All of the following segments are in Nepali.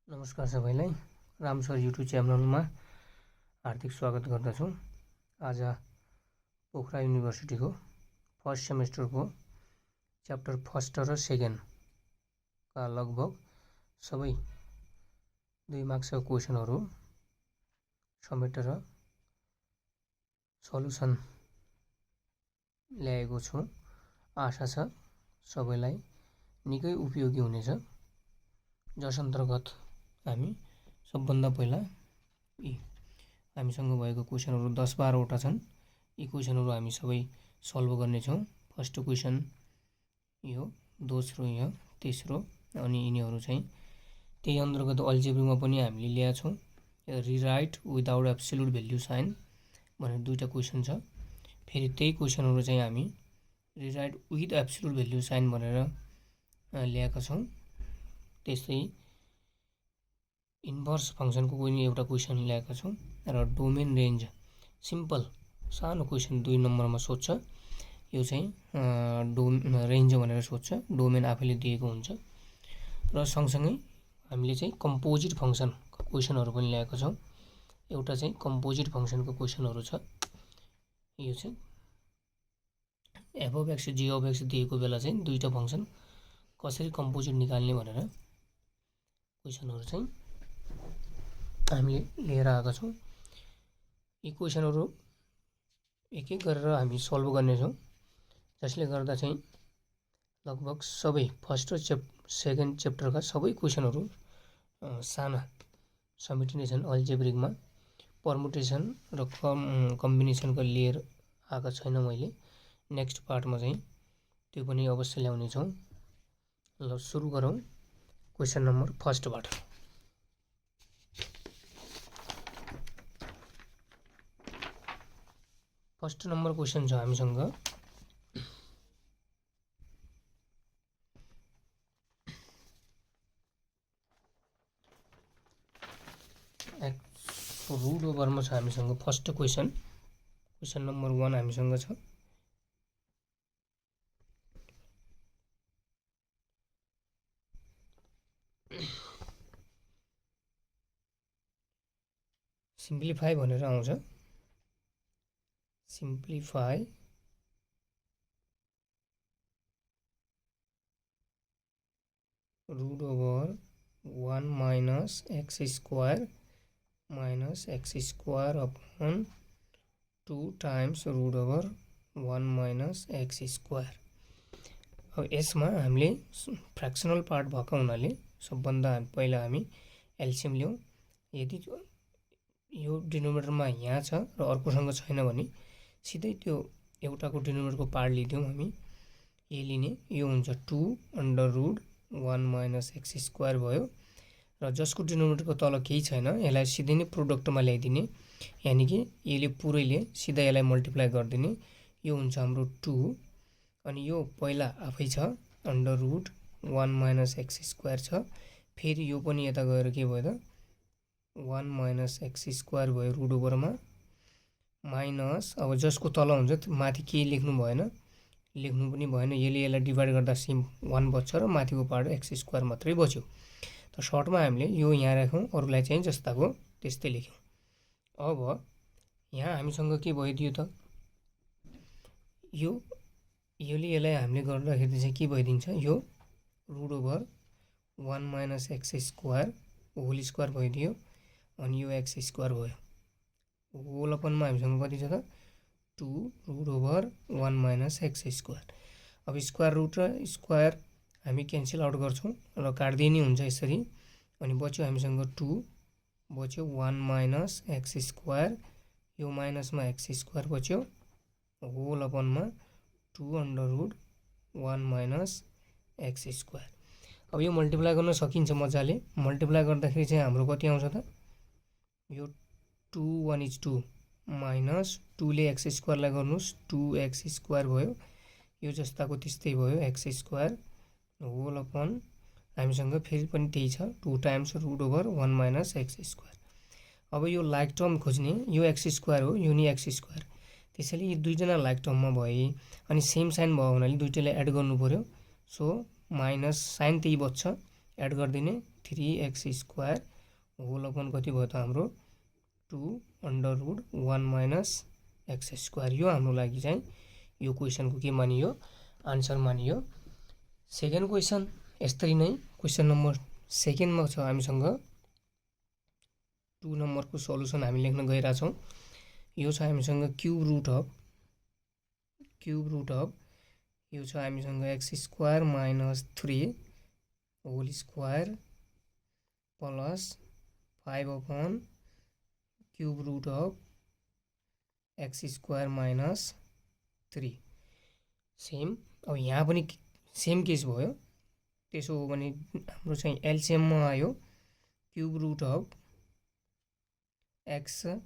नमस्कार सबैलाई राम सर युट्युब च्यानलमा हार्दिक स्वागत गर्दछु। आज पोखरा युनिभर्सिटीको फर्स्ट सेमेस्टरको च्याप्टर फर्स्ट र सेकेन्ड का लगभग सबै 2 मार्क्सका क्वेशनहरू समेटेर सल्युसन ल्याएको छु। आशा छ सबैलाई निकै उपयोगी हुनेछ। जस अन्तर्गत हामी सबभन्दा पहिला हामीसँग भएको क्वेशनहरू 10-12 वटा छन्। यी क्वेशनहरू हामी सबै सल्भ गर्नेछौँ। फर्स्ट क्वेशन यो, दोस्रो यो, तेस्रो अनि यिनीहरू चाहिँ त्यही अन्तर्गत अल्जेब्रामा पनि हामीले ल्याएको छौँ। Rewrite without absolute value sign भनेर दुईटा क्वेशन छ। फेरि त्यही क्वेशनहरू चाहिँ हामी rewrite with absolute value sign भनेर ल्याएका छौँ। त्यस्तै इन्भर्स फंक्सनको पनि एउटा क्वेशन ल्याएका छौँ र डोमेन रेन्ज सिम्पल सानो क्वेशन 2 नम्बरमा सोध्छ। यो चाहिँ रेन्ज भनेर सोध्छ, डोमेन आफैले दिएको हुन्छ। र सँगसँगै हामीले चाहिँ कम्पोजिट फंक्सन क्वेशनहरू पनि ल्याएका छौँ। एउटा चाहिँ कम्पोजिट फंक्सनको क्वेशनहरू छ। यो चाहिँ f of x g of x दिएको बेला चाहिँ दुईटा फंक्सन कसरी कम्पोजिट निकाल्ने भनेर क्वेशनहरू चाहिँ हामीले लिएर आएका छौँ। यी क्वेशनहरू एक एक गरेर हामी सल्भ गर्नेछौँ, जसले गर्दा चाहिँ लगभग सबै फर्स्ट र सेकेन्ड च्याप्टरका सबै क्वेशनहरू साना समेटिनेछन्। अल्जेब्रिकमा परमुटेसन र कम्बिनेसनका लिएर आएका छैन मैले। नेक्स्ट पार्टमा चाहिँ त्यो पनि अवश्य ल्याउने छौँ। ल सुरु गरौँ क्वेशन नम्बर फर्स्टबाट। फर्स्ट नम्बर क्वेशन छ हामीसँग रूट ओभरमा छ हामीसँग फर्स्ट क्वेशन। क्वेशन नम्बर 1 हामीसँग छ। सिम्प्लिफाई भनेर आउँछ। Simplify root over 1 minus x square minus x square upon 2 times root over 1 minus x square. अब यसमा हामीले फ्र्याक्सनल पार्ट भएको हुनाले सबभन्दा पहिला हामी एलसिएम ल्याउँ। यदि यो डिनोमिनेटरमा यहाँ छ र अर्कोसँग छैन भने सिधै त्यो एउटाको डिनोमिनेटरको पार्ट लिदियौँ हामी। ये लिने यो हुन्छ 2 under root 1 minus x square भयो र जसको डिनोमिनेटरको तल केही छैन यसलाई सिधै नै प्रोडक्टमा ल्याइदिने, यानी कि यसले पुरैले सिधा यसलाई मल्टिप्लाई गरिदिने। यो हुन्छ हाम्रो 2 अनि यो पहिला आफै छ under root 1 minus x square छ। फेरि यो पनि यता गएर के भयो त 1 माइनस एक्स स्क्वायर भयो रूट ओभरमा माइनस, अब जसको तल हुन्छ माथि केही लेख्नु भएन, लेख्नु पनि भएन। यसलाई डिभाइड गर्दा सेम 1 बच्छ र माथिको पार्ट एक्स स्क्वायर मात्रै बच्यो। त सर्टमा हामीले यो यहाँ राख्यौँ, अरूलाई चाहिँ जस्ताको त्यस्तै लेख्यौँ। अब यहाँ हामीसँग के भइदियो त योले यसलाई हामीले गर्दाखेरि चाहिँ के भइदिन्छ, यो root over 1 minus x square whole square भइदियो अनि यो एक्स स्क्वायर भयो। होल अपनमा हामीसँग कति छ त 2 root over 1 minus x square. अब स्क्वायर रूट र स्क्वायर हामी क्यान्सल आउट गर्छौँ र काट्दिने हुन्छ यसरी। अनि बच्यो हामीसँग 2 बच्यो 1 माइनस एक्स स्क्वायर, यो माइनसमा एक्स स्क्वायर बच्यो होल अपनमा 2 under root 1 minus x square. अब यो मल्टिप्लाई गर्न सकिन्छ मजाले। मल्टिप्लाई गर्दाखेरि चाहिँ हाम्रो कति आउँछ त यो 2 1 is 2 माइनस 2 ले एक्स स्क्वायरलाई गर्नुस् 2x स्क्वायर भयो। यो जस्ताको त्यस्तै भयो एक्स स्क्वायर होल अपन हामीसँग फेरि पनि त्यही छ 2 times root over 1 minus x square. अब यो लाइक टर्म खोज्ने, यो एक्स स्क्वायर हो यो नि एक्स स्क्वायर, त्यसैले यो दुईजना लाइक टर्ममा भए अनि सेम साइन भयो हुनाले दुईटैलाई एड गर्नु पर्यो। सो माइनस साइन त्यही बच्छ, एड गरिदिने 3x² होल अपन कति भयो त हाम्रो 2√1 - x²। यो हाम्रो लागि चाहिँ यो क्वेसनको के मानियो आन्सर मानियो। सेकेन्ड क्वेसन यसरी नै क्वेसन नम्बर सेकेन्डमा छ हामीसँग 2 नम्बरको सल्युसन हामी लेख्न गइरहेछौँ। यो छ हामीसँग क्युब रुट अफ यो छ हामीसँग x² - 3 whole square plus 5 upon cube root of x² - 3 same. अब यहाँ पनि सेम केस भयो। त्यसो हो भने हाम्रो चाहिँ एलसीएममा आयो cube root of x³ -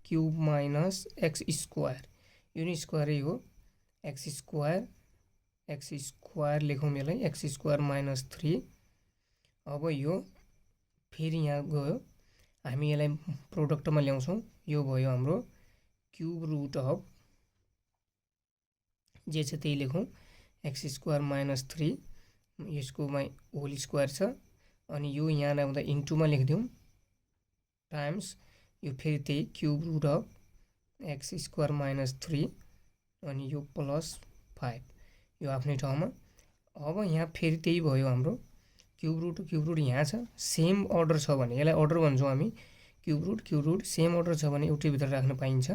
x²। यो नि स्क्वायरै हो x² लेखौँ यसलाई x² - 3। अब यो फेरि यहाँ गयो हामी यसलाई प्रोडक्टमा ल्याउँछौँ। यो भयो हाम्रो क्युब रुट अफ जे छ त्यही लेखौँ x² - 3 यसको होल स्क्वायर छ अनि यो यहाँ ल्याउँदा इन्टुमा लेखिदिउँ टाइम्स यो फेरि त्यही क्युब रुट अफ x² - 3 अनि यो प्लस 5 यो आफ्नै ठाउँमा। अब यहाँ फेरि त्यही भयो हाम्रो क्युब रुट यहाँ छ। सेम अर्डर छ भने यसलाई अर्डर भन्छौँ हामी। क्युब रुट सेम अर्डर छ भने एउटै भित्र राख्न पाइन्छ।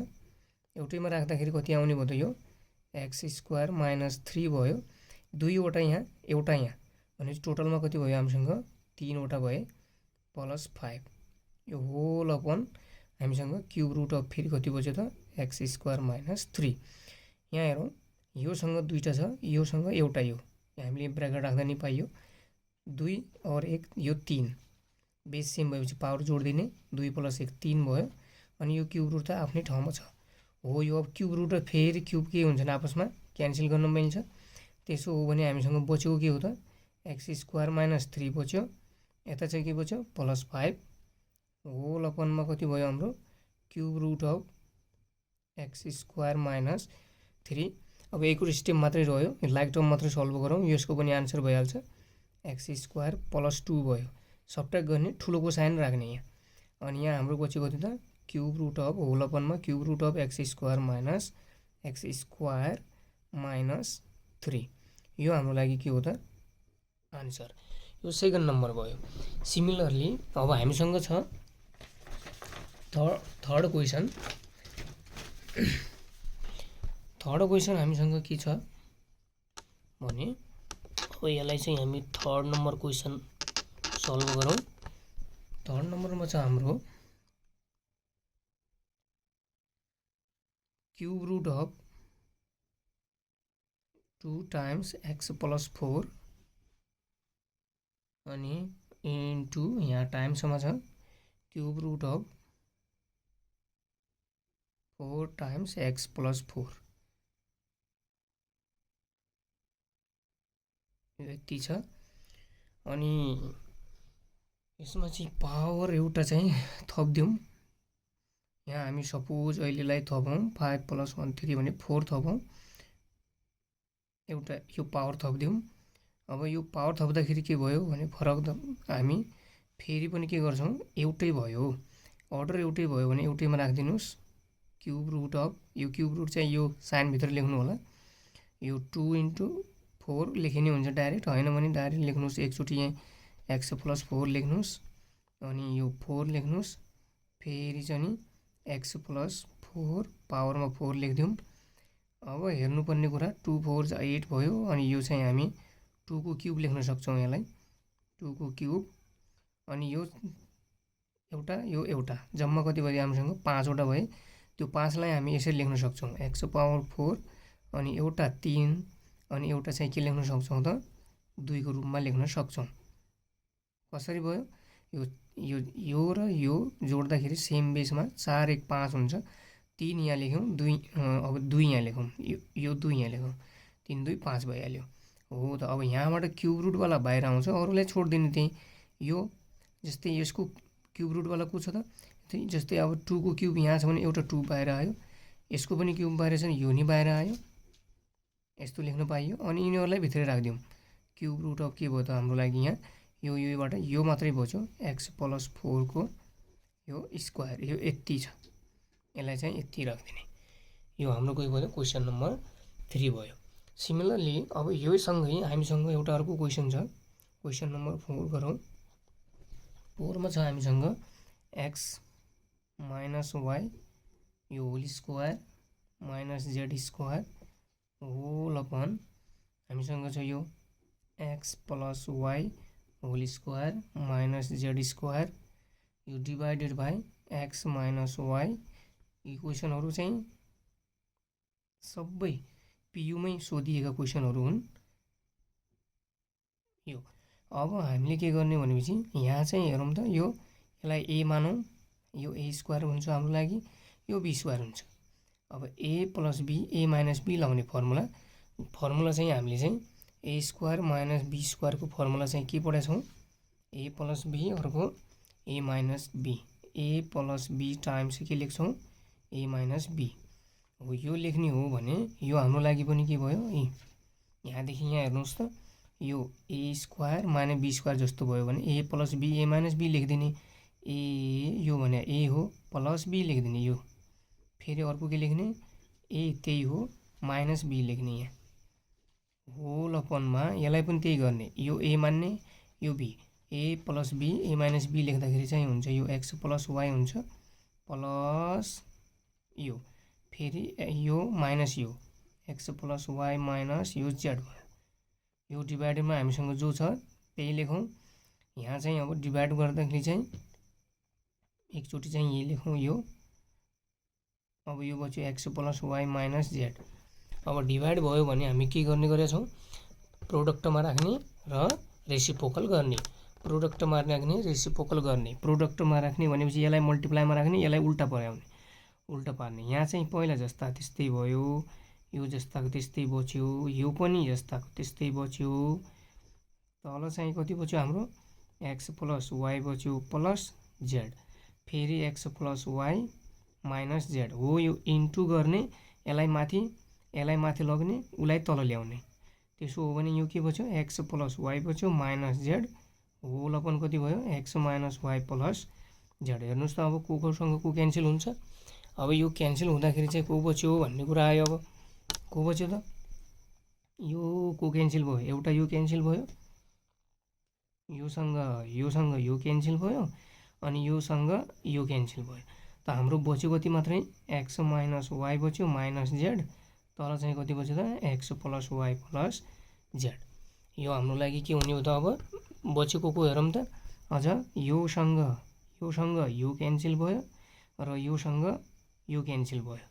एउटैमा राख्दाखेरि कति आउने भयो त यो x² - 3 भयो। दुईवटा यहाँ एउटा यहाँ भनेपछि टोटलमा कति भयो हामीसँग 3वटा भए प्लस 5 यो होल अपन हामीसँग क्युब रुट अफ फेरि कति बज्यो त x² - 3। यहाँ हेरौँ योसँग दुईटा छ योसँग एउटा यो हामीले ब्र्याकेट राख्दा नि पाइयो 2 और 1 यो 3 बेस सेम भएपछि पावर जोडिदिने 2 + 1 3 भयो अनि यो क्युब रुट त आफ्नै ठाउँमा छ। हो यो अब क्युब रुट र फेरि क्युब के हुन्छन् आपसमा क्यान्सल गर्न मिल्छ। त्यसो हो भने हामीसँग बचेको के हो त x² - 3 बच्यो। यता चाहिँ के बच्यो प्लस 5 होल अपनमा कति भयो हाम्रो क्युब रुट अफ x² - 3। अब एकवटा स्टेप मात्रै रह्यो लाइक टर्म मात्रै सल्भ गरौँ यसको पनि आन्सर भइहाल्छ x² + 2 भयो। सबट्र्याक्ट गर्ने ठुलोको साइन राख्ने यहाँ अनि यहाँ हाम्रो बच्यो कति त क्युब रुट अफ होल अपनमा क्युब रुट अफ x² - 3 यो हाम्रो लागि के हो त आन्सर। यो सेकेन्ड नम्बर भयो। सिमिलरली अब हामीसँग छ थर्ड क्वेसन। हामीसँग के छ भने अब यसलाई चाहिँ हामी थर्ड नम्बर क्वेसन सल्भ गरौँ। थर्ड नम्बरमा छ हाम्रो cube root of 2 times x + 4 अनि इन्टु यहाँ टाइम्समा छ cube root of 4 times x + 4 यति छ। अनि यसमा चाहिँ पावर एउटा चाहिँ थप्दिउँ। यहाँ हामी सपोज अहिलेलाई थपौँ 5 + 1 3 भने 4 थपौँ एउटा यो पावर थप्दिउँ। अब यो पावर थप्दाखेरि के भयो भने फरक त हामी फेरि पनि के गर्छौँ एउटै भयो अर्डर एउटै भयो भने एउटैमा राखिदिनुस् क्युब रुट अफ यो क्युब रुट चाहिँ यो साइनभित्र लेख्नु होला। यो 2 × 4 लेखिने हुन्छ डाइरेक्ट होइन भने डाइरेक्ट लेख्नुहोस् एकचोटि यहाँ x + 4 लेख्नुहोस् अनि यो 4 लेख्नुहोस् फेरि चाहिँ x + 4 पावरमा 4 लेखिदिउँ। अब हेर्नुपर्ने कुरा 2 4 8 भयो अनि यो चाहिँ हामी 2 को क्युब लेख्न सक्छौँ। यसलाई 2 को क्युब अनि यो एउटा जम्मा कति भयो हामीसँग 5वटा भए। त्यो 5लाई हामी यसरी लेख्न सक्छौँ x⁴ अनि एउटा 3 अनि एउटा चाहिँ के लेख्न सक्छौँ त 2 को रूपमा लेख्न सक्छौँ। कसरी भयो यो र यो जोड्दाखेरि सेम बेसमा 4 1 5 हुन्छ। 3 यहाँ लेख्यौँ 2 अब 2 यहाँ लेखौँ यो 2 यहाँ लेखौँ 3 2 5 भइहाल्यो। हो त अब यहाँबाट क्युब रुटवाला बाहिर आउँछ अरूलाई छोडिदिने त्यही यो जस्तै यसको क्युब रुटवाला को छ त जस्तै अब 2 को क्युब यहाँ छ भने एउटा 2 बाहिर आयो यसको पनि क्युब बाहिर छ भने यो नि बाहिर आयो यस्तो लेख्न पाइयो। अनि यिनीहरूलाई भित्रै राखिदिउँ क्युब रुट अफ के भयो त हाम्रो लागि यहाँ योबाट यो मात्रै बच्यो x + 4 को यो स्क्वायर यो यति छ यसलाई चाहिँ यति राख्दिने यो हाम्रो के भयो क्वेसन नम्बर 3 भयो। सिमिलरली अब यो सँगै हामीसँग एउटा अर्को क्वेसन छ क्वेसन नम्बर 4 गरौँ। 4 मा छ हामीसँग x - y यो whole square minus z square whole upon हामीसँग छ यो x + y whole square minus z square यो डिवाइडेड बाई x - y इक्वेसनहरु चाहिँ सबै पियुमै सोधिएका क्वेसनहरु हुन् यो। अब हामीले के गर्ने भनेपछि यहाँ चाहिँ हेरौँ त यो यसलाई a मानौँ यो a स्क्वायर हुन्छ हाम्रो लागि यो b स्क्वायर हुन्छ। अब a + b a - b लाउने फर्मुला चाहिँ हामीले चाहिँ a स्क्वायर - b स्क्वायर को फर्मुला चाहिँ के पढेछौँ a + b अर्को a - b a + b times के लेख्छौँ a - b हो यो लेख्ने हो भने यो हाम्रो लागि पनि के भयो यहाँदेखि यहाँ हेर्नुहोस् त यो a स्क्वायर - b स्क्वायर जस्तो भयो भने a + b a - b लेखिदिने a यो भने a हो प्लस b लेखिदिने यो फेरि अर्को के लेख्ने a त्यही हो माइनस b लेख्ने यहाँ होल अपनमा यसलाई पनि त्यही गर्ने यो a मान्ने यो b a + b a - b लेख्दाखेरि चाहिँ हुन्छ यो x + y हुन्छ प्लस यो फेरि यो माइनस यो x + y माइनस यो z भयो यो डिभाइडमा हामीसँग जो छ त्यही लेखौँ। यहाँ चाहिँ अब डिभाइड गर्दाखेरि चाहिँ एकचोटि चाहिँ यही लेखौँ यो अब यो बच्यो x + y माइनस z। अब डिभाइड भयो भने हामी के गर्ने गरेका छौँ प्रोडक्टमा राख्ने र रेसिप्रोकल गर्ने प्रोडक्टमा राख्ने रेसिप्रोकल गर्ने प्रोडक्टमा राख्ने भनेपछि यसलाई मल्टिप्लाईमा राख्ने यसलाई उल्टा पऱ्याउने उल्टा पार्ने यहाँ चाहिँ पहिला जस्ता त्यस्तै भयो यो जस्ताको त्यस्तै बच्यो यो पनि जस्ताको त्यस्तै बच्यो तल चाहिँ कति बच्यो हाम्रो x + y बच्यो प्लस z फेरि x + y माइनस z हो यो इन्टु गर्ने यसलाई माथि लग्ने उलाई तल ल्याउने त्यसो हो भने यो के बच्यो x + y बच्यो माइनस z होल अपन कति भयो x - y प्लस z। हेर्नुहोस् त अब कोसँग को क्यान्सल हुन्छ अब यो क्यान्सल हुँदाखेरि चाहिँ को बच्यो भन्ने कुरा आयो। अब को बच्यो त यो को क्यान्सल भयो एउटा यो क्यान्सल भयो योसँग यो क्यान्सल भयो अनि योसँग यो क्यान्सल भयो त हाम्रो बच्यो कति मात्रै x - y बच्यो माइनस z तल चाहिँ कति बच्यो त x + y प्लस z। यो हाम्रो लागि के हुने हो त अब बचेको को हेरौँ त अझ योसँग यो क्यान्सल भयो र योसँग यो क्यान्सल भयो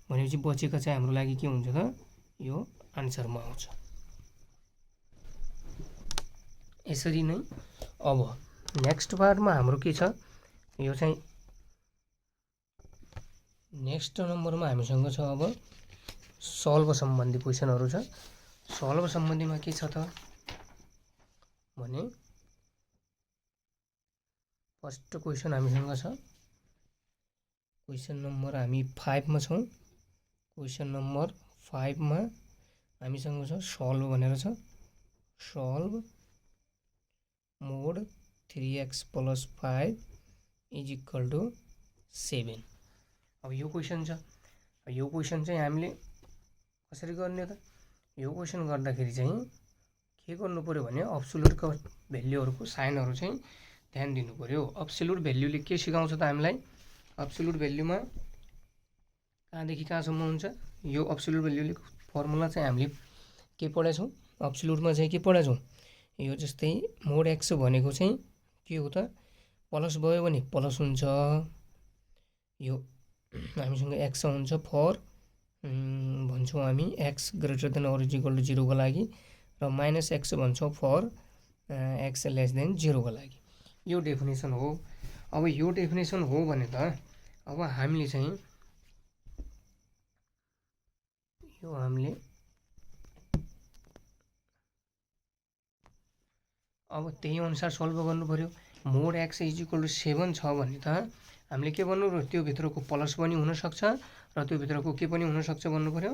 भनेपछि बचेको चाहिँ हाम्रो लागि के हुन्छ त यो आन्सरमा आउँछ। यसरी नै अब नेक्स्ट पार्टमा हाम्रो के छ यो चाहिँ नेक्स्ट नम्बरमा हामीसँग छ अब सल्भ सम्बन्धी क्वेसनहरु छ। सल्भ सम्बन्धीमा के छ त भने फर्स्ट क्वेसन हामीसँग छ क्वेसन नम्बर हामी 5 मा छौं। क्वेसन नम्बर 5 मा हामीसँग छ सल्भ भनेर छ सल्भ मोड 3x + 5 = 7। अब यो क्वेसन छ यो क्वेसन चाहिँ हामीले कसरी गर्ने त यो क्वेसन गर्दाखेरि चाहिँ के गर्नु पर्यो भने अब्सोल्युटको भ्यालुहरुको साइनहरु चाहिँ ध्यान दिनु पर्यो। अब्सोल्युट भ्यालुले के सिकाउँछ त हामीलाई अब्सोल्युट भ्यालुमा कहाँदेखि कहाँसम्म हुन्छ यो अब्सोल्युट भ्यालुले फर्मुला चाहिँ हामीले के पढेछौं अब्सोल्युटमा चाहिँ के पढेछौं यो जस्तै मोड x भनेको चाहिँ के हो त प्लस भयो भने प्लस हुन्छ यो हामीसँग x हुन्छ फर भन्छौं हामी x greater than or equal to 0 को लागि र माइनस x भन्छौं फर x लेस देन 0 को लागि। यो डेफिनेसन हो। अब यो डेफिनेसन हो भने त अब हामीले चाहिँ यो हामीले अब त्यही अनुसार सल्भ गर्नु पर्यो। मोड x = 7 छ भने त हामीले के भन्नु पर्यो त्यो भित्रको प्लस पनि हुन सक्छ र त्यो भित्रको के पनि हुन सक्छ भन्नु पर्यो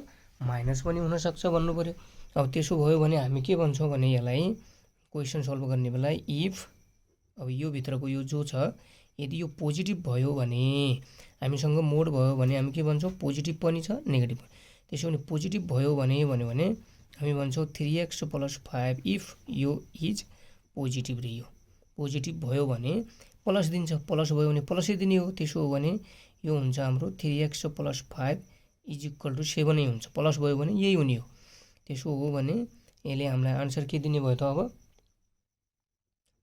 माइनस पनि हुन सक्छ भन्नु पर्यो। अब त्यसो भयो भने हामी के भन्छौं भने यसलाई क्वेसन सल्भ गर्ने बेला इफ अब यो भित्रको यो जो छ यदि यो पोजिटिभ भयो भने हामीसँग मोड भयो भने हामी के भन्छौँ पोजिटिभ पनि छ नेगेटिभ पनि। त्यसो भने पोजिटिभ भयो भने हामी भन्छौँ 3x + 5 इफ यो इज पोजिटिभ रे यो पोजिटिभ भयो भने प्लस दिन्छ प्लस भयो भने प्लसै दिने हो। त्यसो हो भने यो हुन्छ हाम्रो 3x + 5 = 7 नै हुन्छ। प्लस भयो भने यही हुने हो। त्यसो हो भने यसले हामीलाई आन्सर के दिने भयो त अब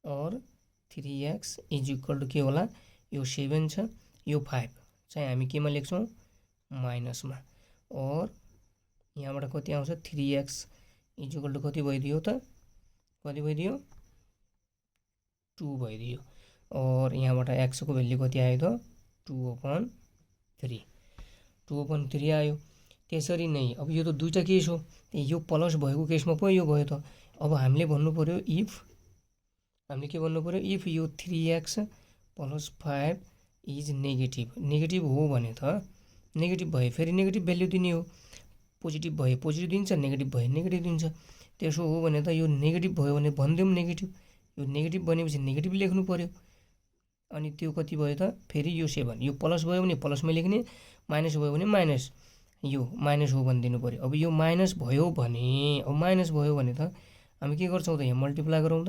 और 3x = के होला यो 7 छ यो 5 चाहिँ हामी केमा लेख्छौँ माइनसमा और यहाँबाट कति आउँछ 3x = कति भइदियो त कति भइदियो 2 भइदियो और यहाँबाट x को भ्यालु कति आयो त 2/3 2/3 आयो। त्यसरी नै अब यो त दुईटा केस हो यो प्लस भएको केसमा पो यो भयो त। अब हामीले भन्नु पर्यो इफ हामीले के भन्नु पर्यो इफ यो 3x + 5 इज नेगेटिभ नेगेटिभ हो भने त नेगेटिभ भए फेरि नेगेटिभ भ्यालु दिने हो। पोजिटिभ भए पोजिटिभ दिन्छ नेगेटिभ भए नेगेटिभ दिन्छ। त्यसो हो भने त यो नेगेटिभ भयो भने भनिदिउँ नेगेटिभ यो नेगेटिभ बनेपछि नेगेटिभ लेख्नु पर्यो। अनि त्यो कति भयो त फेरि यो 7 यो प्लस भयो भने प्लसमै लेख्ने माइनस भयो भने माइनस यो माइनस हो भनिदिनु पर्यो। अब यो माइनस भयो भने त हामी के गर्छौँ त यहाँ मल्टिप्लाई गरौँ त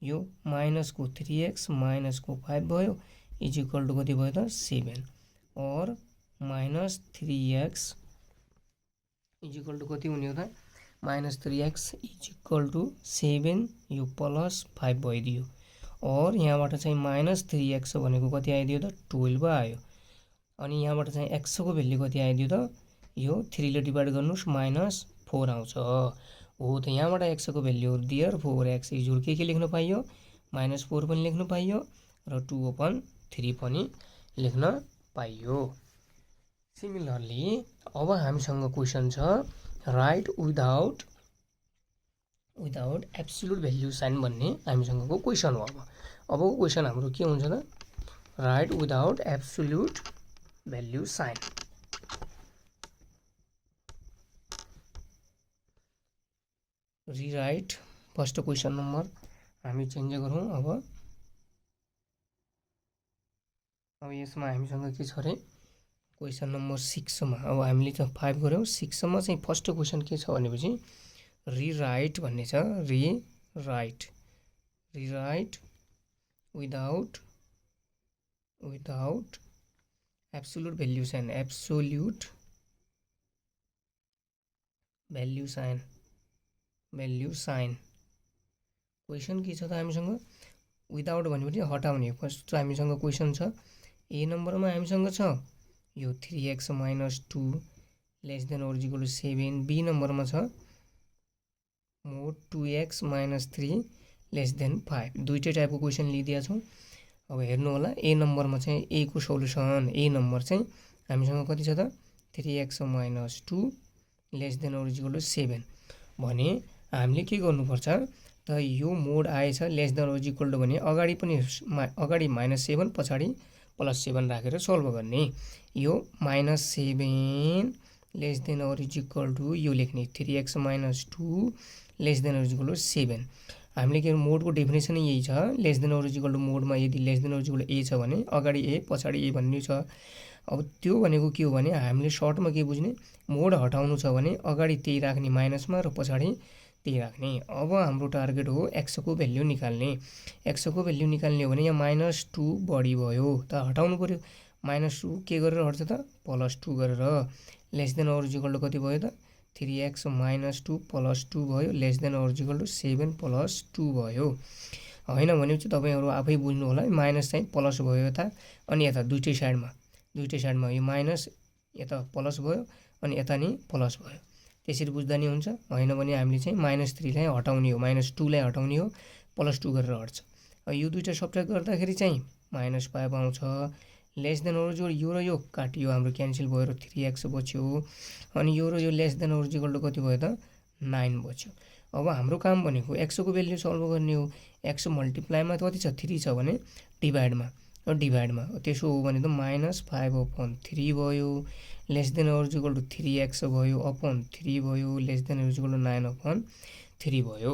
यो माइनसको 3x माइनसको 5 भयो = कति भयो त 7 और -3x = कति हुने हो त -3x = 7 यो +5 भइदियो और यहाँबाट चाहिँ -3x भनेको कति आइदियो त 12 आयो। अनि यहाँबाट चाहिँ x को भ्यालु कति आइदियो त यो 3 ले डिभाइड गर्नुस् -4 आउँछ हो त। यहाँबाट x को भ्यालु देयरफोर x के लेख्न पाइयो -4 पनि लेख्न पाइयो र 2/3 पनि लेख्न पाइयो। सिमिलरली अब हामीसँग क्वेसन छ right without absolute value sign भन्ने हामीसँगको क्वेसन हो। अबको क्वेसन हाम्रो के हुन्छ त right without absolute value sign. Rewrite first question number हामी चेन्ज गरौँ। अब यसमा हामीसँग के छ रे क्वेसन नम्बर 6 मा अब हामीले त 5 गर्यौं 6 मा चाहिँ फर्स्ट क्वेसन के छ भनेपछि रिराइट भन्ने छ। Rewrite without absolute value sign absolute value sign question के छ त हामीसँग विदाउट भनेपछि हटाउने। फर्स्ट हामीसँग क्वेसन छ ए नम्बरमा हामीसँग छ यो 3x - 2 <= 7। बी नम्बरमा छ मोड 2x - 3 <5। दुईटै टाइपको क्वेसन लिइदिया छौं। अब हेर्नु होला ए नम्बरमा चाहिँ ए को सोलुसन ए नम्बर चाहिँ हामीसँग कति छ त 3x - 2 <= 7 भने हामीले के गर्नुपर्छ त यो मोड आएछ <= भने अगाडि पनि अगाडि -7 पछाडि +7 राखेर सल्भ गर्ने। यो -7 <= यो लेख्ने 3x - 2 <= 7। हामीले के मोडको डेफिनेसन यही छ मोडमा यदि <= a छ भने अगाडि a पछाडि a भन्ने छ। अब त्यो भनेको के हो भने हामीले सर्टमा के बुझ्ने मोड हटाउनु छ भने अगाडि त्यही राख्ने माइनसमा र पछाडि त्यही राख्ने। अब हाम्रो टार्गेट हो x को भ्यालु निकाल्ने। x को भ्यालु निकाल्ने हो भने यहाँ -2 बढी भयो त हटाउनु पर्यो। -2 के गरेर हट्छ त +2 गरेर <= कति भयो त 3x - 2 +2 भयो <= 7 + 2 भयो। हैन भनेपछि तपाईहरु आफै बुझ्नु होला माइनस चाहिँ प्लस भयो यता अनि यता दुईटै साइडमा यो माइनस यता प्लस भयो अनि यता नि प्लस भयो। त्यसरी बुझ्दा नि हुन्छ। हैन भने हामीले चाहिँ -3 लाई हटाउने हो -2 लाई हटाउने हो +2 गरेर हट्छ। यो दुईटा सब्ट्र्याक्ट गर्दाखेरि चाहिँ -5 आउँछ। <= यो र यो काटियो हाम्रो क्यान्सल भयो र 3x बच्यो अनि यो र यो <= कति भयो त 9 बच्यो। अब हाम्रो काम भनेको x को भ्यालु सल्भ गर्ने हो। x मल्टिप्लाईमा कति छ 3 छ भने डिभाइडमा त्यसो हो भने त -5/3 भयो <= 3x भयो /3 भयो <= 9/3 भयो।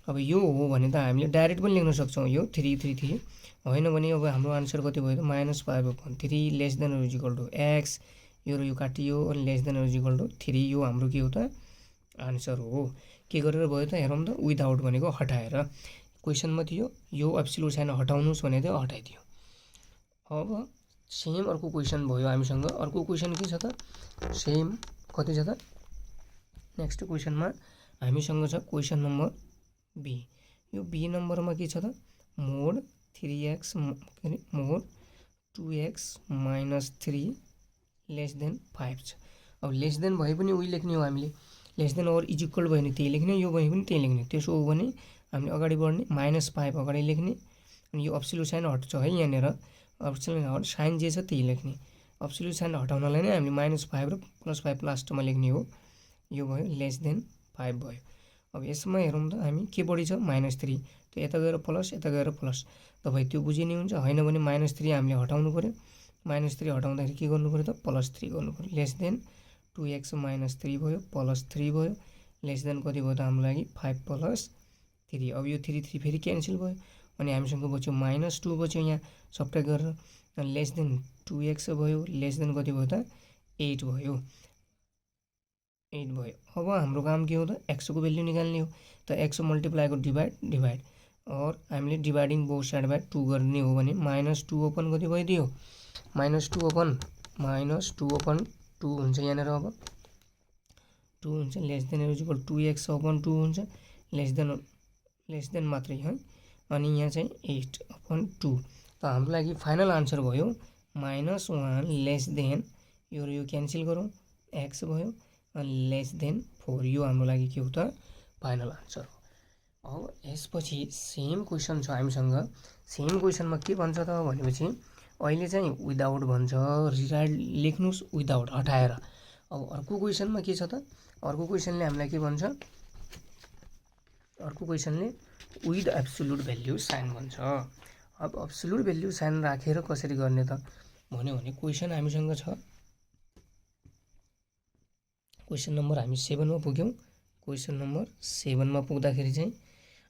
अब यो हो भने त हामीले डाइरेक्ट पनि लेख्न सक्छौँ यो 3 3 3 होइन भने अब हाम्रो आन्सर कति भयो त -5/3 less than or equal to x यो र यो काटियो अनि less than or equal to 3 यो हाम्रो के हो त आन्सर हो। के गरेर भयो त हेरौँ त विदाउट भनेको हटाएर क्वेसनमा थियो यो एब्सोल्युट साइन हटाउनुस् भने चाहिँ हटाइदियो। अब सेम अर्को क्वेसन भयो हामीसँग अर्को क्वेसन के छ त सेम कति छ त नेक्स्ट क्वेसनमा हामीसँग छ क्वेसन नम्बर बी। यो बी नम्बरमा के छ त मोड 3x मोड 2x - 3 लेस देन 5 छ। अब लेस देन भए पनि उही लेख्ने हो हामीले less than or is equal भयो भने त्यही लेख्ने यो भए पनि त्यही लेख्ने। त्यसो हो भने हामीले अगाडि बढ्ने -5 अगाडि लेख्ने अनि यो एब्सोल्युट साइन हट्छ है यहाँनिर एब्सोल्युट साइन जे छ त्यही लेख्ने। एब्सोल्युट साइन हटाउनलाई नै हामीले -5 र +5 लास्टमा लेख्ने हो। यो भयो लेस देन 5 भयो। अब यसमा हेरौँ त हामी के बढी छ -3 त्यो यता गएर प्लस यता गएर प्लस तपाईँ त्यो बुझिने हुन्छ होइन भने -3 हामीले हटाउनु पर्यो -3 हटाउँदाखेरि के गर्नु पर्यो त +3 गर्नु पर्यो लेस देन 2x - 3 भयो +3 भयो लेस देन कति भयो त हाम्रो लागि 5 + 3। अब यो 3 3 फेरि क्यान्सल भयो अनि हामीसँग बच्यो -2 बच्यो यहाँ सब्ट्र्याक्ट गरेर अनि लेस देन 2x भयो लेस देन कति भयो त 8 भयो 8 भयो। अब हाम्रो काम के हो त x को भ्याल्यु निकाल्ने हो त x मल्टिप्लाईको डिभाइड और हामीले डिभाइडिङ बोथ साइड बाई 2 गर्ने हो भने -2 अपन कति भइदियो -2 अपन 2 हुन्छ यहाँनिर अब 2 हुन्छ less than equal 2x upon 2 हुन्छ लेस देन मात्रै है अनि यहाँ चाहिँ 8 अपन 2 त हाम्रो लागि फाइनल आन्सर भयो -1 लेस देन यो र यो क्यान्सल गरौँ x भयो अनि लेस देन 4 यो हाम्रो लागि के हो त फाइनल आन्सर हो। अब यसपछि सेम क्वेसन छ हामीसँग सेम क्वेसनमा के भन्छ त भनेपछि अहिले चाहिँ विदाउट भन्छ रिराइट लेख्नुस् विदाउट हटाएर। अब अर्को क्वेसनमा के छ त अर्को क्वेसनले हामीलाई के भन्छ अर्को क्वेसनले विथ एब्सोल्युट भ्याल्यु साइन भन्छ। अब एब्सोल्युट भ्याल्यु साइन राखेर कसरी गर्ने त भन्यो भने क्वेसन हामीसँग छ क्वेसन नम्बर हामी 7 मा पुग्यौँ। क्वेसन नम्बर 7 मा पुग्दाखेरि चाहिँ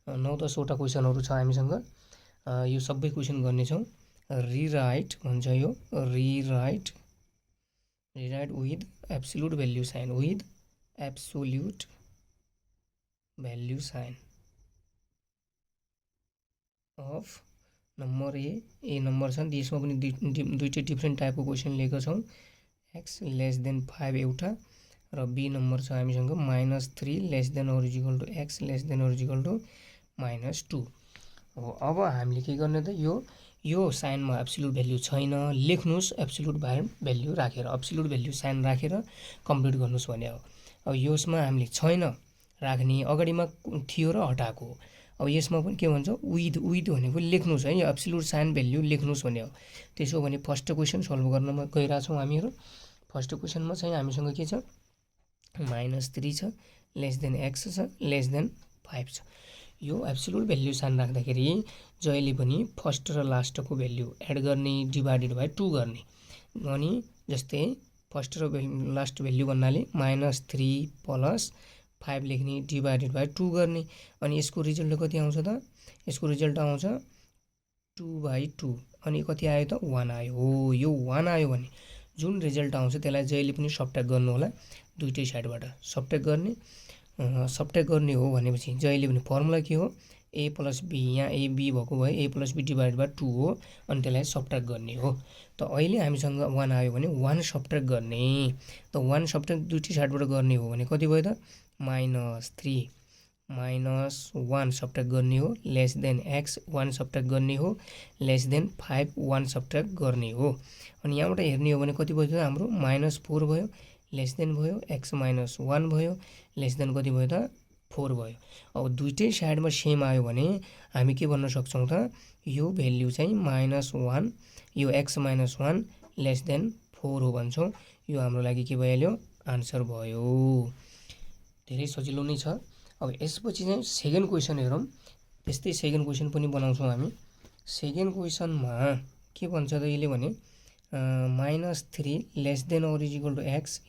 9-10 वटा क्वेसनहरू छ हामीसँग यो सबै क्वेसन गर्नेछौँ। रिराइट भन्छ यो rewrite with absolute value sign with absolute value sign of number A number छ यसमा पनि दुईटै डिफ्रेन्ट टाइपको क्वेसन लिएको छौँ x लेस देन 5 एउटा र बी नम्बर छ हामीसँग -3 less than or equal to x less than or equal to -2 हो। अब हामीले के गर्ने त यो साइनमा एब्सोल्युट भ्याल्यु छैन लेख्नुस् एब्सोल्युट भ्याल्यु राखेर एब्सोल्युट भ्याल्यु साइन राखेर कम्प्लिट गर्नुस् भने हो। अब यसमा हामीले छैन राख्ने अगाडिमा थियो र हटाएको। अब यसमा पनि के भन्छ विथ भनेको लेख्नुस् है एब्सोल्युट साइन भ्याल्यु लेख्नुस् भने हो। त्यसो भने फर्स्ट क्वेसन सल्भ गर्नमा गइरहेछौँ हामीहरू। फर्स्ट क्वेसनमा चाहिँ हामीसँग के छ -3 छ लेस देन x छ लेस देन 5 छ। यो एब्सोल्युट भ्याल्यु साइन राख्दाखेरि जहिले पनि फर्स्ट र लास्टको भ्याल्यु एड गर्ने डिभाइडेड बाई 2 गर्ने अनि जस्तै फर्स्ट र लास्ट भ्याल्यु भन्नाले -3 + 5 लेख्ने डिभाइडेड बाई 2 गर्ने अनि यसको रिजल्ट कति आउँछ त यसको रिजल्ट आउँछ 2/2 अनि कति आयो त 1 आयो हो। यो 1 आयो भने जुन रिजल्ट आउँछ त्यसलाई जहिले पनि सब्ट्र्याक्ट गर्नु होला दुईटै साइडबाट सब्ट्र्याक्ट गर्ने हो भनेपछि जहिले पनि फर्मुला के हो a + b यहाँ a b भएको भए a + b डिभाइड बाई 2 हो अनि त्यसलाई सब्ट्र्याक्ट गर्ने हो। त अहिले हामीसँग 1 आयो भने 1 सब्ट्र्याक्ट गर्ने त 1 सब्ट्र्याक्ट दुईटै साइडबाट गर्ने हो भने कति भयो त -3 -1 सब्ट्र्याक्ट गर्ने हो लेस देन x 1 सब्ट्र्याक्ट गर्ने हो लेस देन 5 1 सब्ट्र्याक्ट गर्ने हो। अनि यहाँबाट हेर्ने हो भने कति भयो त हाम्रो -4 भयो लेस देन भयो x - 1 भयो लेस देन कति भयो त 4 भयो। अब दुईटै साइडमा सेम आयो भने हामी के भन्न सक्छौँ त यो भ्याल्यु चाहिँ -1 यो x - 1 लेस देन 4 हो भन्छौँ। यो हाम्रो लागि के भइहाल्यो आन्सर भयो। धेरै सजिलो नै छ। अब यसपछि चाहिँ सेकेन्ड क्वेसन हेरौँ त्यस्तै सेकेन्ड क्वेसन पनि बनाउँछौँ हामी। सेकेन्ड क्वेसनमा के भन्छ त यसले भने -3 less than or equal to x